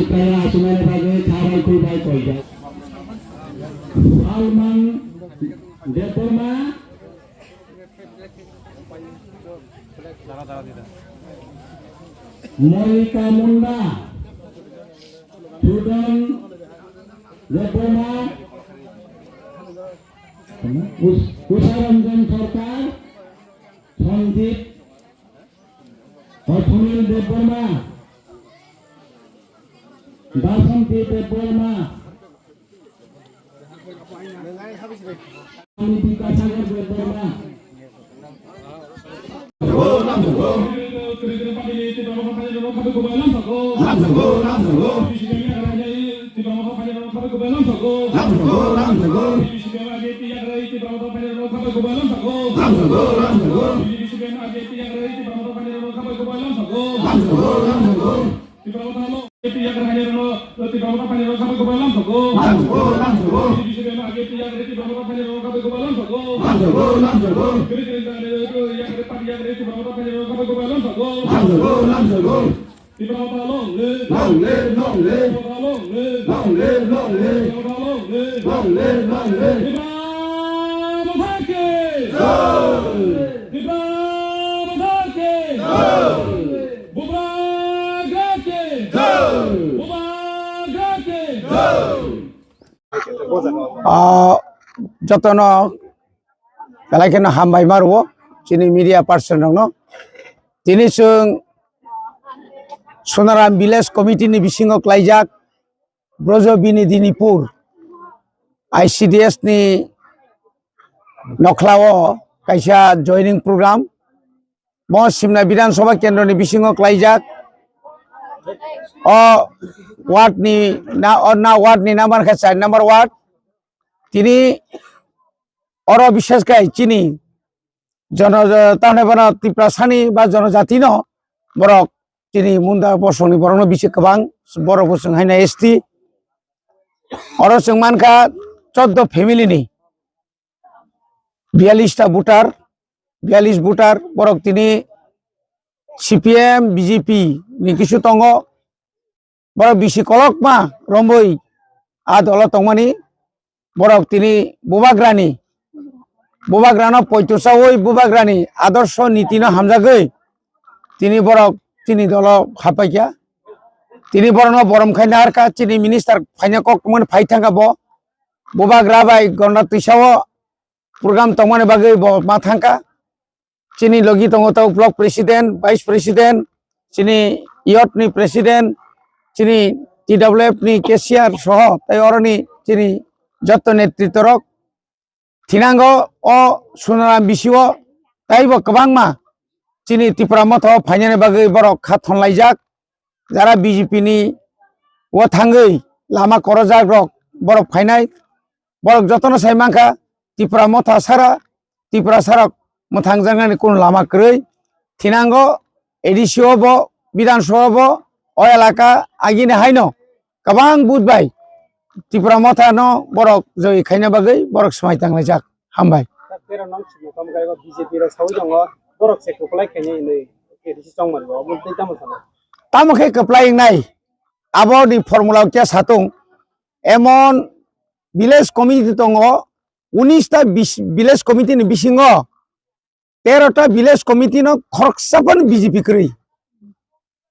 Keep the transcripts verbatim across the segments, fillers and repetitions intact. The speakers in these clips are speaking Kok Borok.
Kaya achumaina bagwi khabai khubai koijak. Salman Debbarma, Monika Munda, Sudan Debbarma, Us-, Usharanjan Sarkar, Sanjit, Sunil Debbarma, Basanti Debbarma, Bikasagar Debbarma. Long live, long live. Long live, long live. Long live, long live. Long live, long live. Tipra Motha ki! Jai! Tipra Motha ki! Jai! Bubagra ki! Jai! Bubagra ki! Jai! Ah, jotono belai kheno hambai ma rwo chini media person rokno. Tini chwng Sonaram Village Committee ni bisingo klaijak Brojo Bini Dinipur I C D S ni nokhlao kaisa joining program. Bo Simna Bidhan Sabha Kendro ni bisingo klaijak. O ward ni na, o na ward ni number khe char number ward. Tini oro bishes khai chini jono, tamo bono Tiprasani ba jonojati no borok chini Munda bosong ni borok no bisi kwbang, borok bo chwng haino S T. Oro chwng mankha choddo family ni biyalish ta voter, biyalish voter borok tini C P M, B J P ni kisu tongo. Borok bisi kolokma romwi a dolo tongmani, borok tini bubagrani, bubagrano poito chawi bubagrani adorsho nitino hamjagwi tini borok chini dolo haphaikha. Tini borokno borom khaina arka chini minister phaina kok tongmani phai thangkha bo. Bubagra bai gonda twisao program tongmani bagwi bo ma thangkha. Chini logi tongo tei block president, vice president, chini youth ni president, chini T W F ni cashier soho tei oroni chini jotto netritto rok. Thinango o Sonaram bisio taibo kwbangma chini Tipra Motha o phainani bagwi borok kha thonlaijak. Jara B J P ni o thangwi lama korojak rok borok phainai. Borok jotono sai mankha Tipra Motha sara, Tiprasa rok mwthangjaknani kunu lama kwrwi. Thinango A D C o bo, Bidhan Sabha bo, o elaka agini haino kwbang booth bai Tipra Motha no borok joi khaina bagwi borok swmai tanglaijak. Hambai. Tero nang sini tom gaibo B J P rok sawi tongo, borok se kwplai khaini hinwi A D C chongmani bo, obo tei tamo sana? Tamo khe kwplai wngnai? Aboni formula o khe satung, emon village committee tongo, unis ta bis-, village committee ni bisingo tero ta village committee no khoroksa phano B J P kwrwi.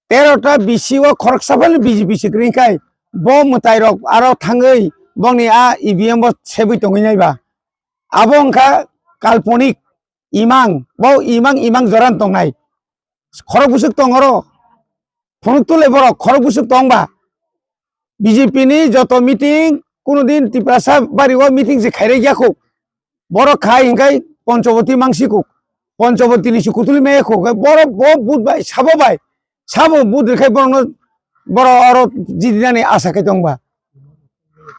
Tero ta B C o khoroksa phano B J P se kwrwi khai bo mwtai rok aro thangwi bongni a E V M bo sebwi tongwi nai ba. Abo wngkha kalponik imang, bo imang, imang joran tongnai. Khorok bwswk tong oro, phunuk tule borok khorok bwswk tong ba. B J P ni joto meeting, kuno din Tiprasa bari o meeting se khairek ya khuk. Borok khai hinkai Ponchaboti mangsi khuk. Ponchaboti ni se kutuli me khuk. Borok bo but bai, sabo bai. Sabo but rwkhai borokno, borok aro jidinani asa khai tong ba.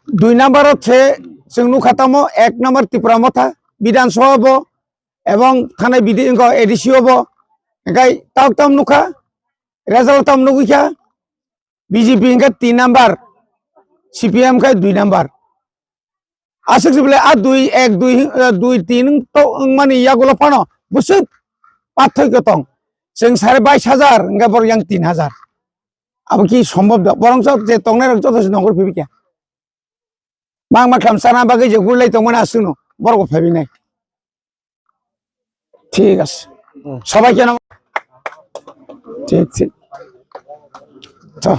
Dui number o se chwng nukha tamo, ek number Tipra Motha, Bidhan Sabha bo, ebong thanai bidi wngkha A D C o bo. Hinkai tok tam nukha, result tam nugwi kha, B J P hinkai tin number, C P M khai dui number. Aswk se bole a dui, ek, dui, eh, dui, tin to wngmani yagulo phano bwswk pathoi khe tong. Chwng sare bais hajar, hingke borok yang tin hajar. Abo ki sombhob da? Borong chok je tongnai rok joto se nongkhor phibi kya. Mang ma kham sana bagwi je gurlai tongmani aswkno borok bo phaibi nai. Thik ase. Hmm. Sobai keno. Thik, thik. To.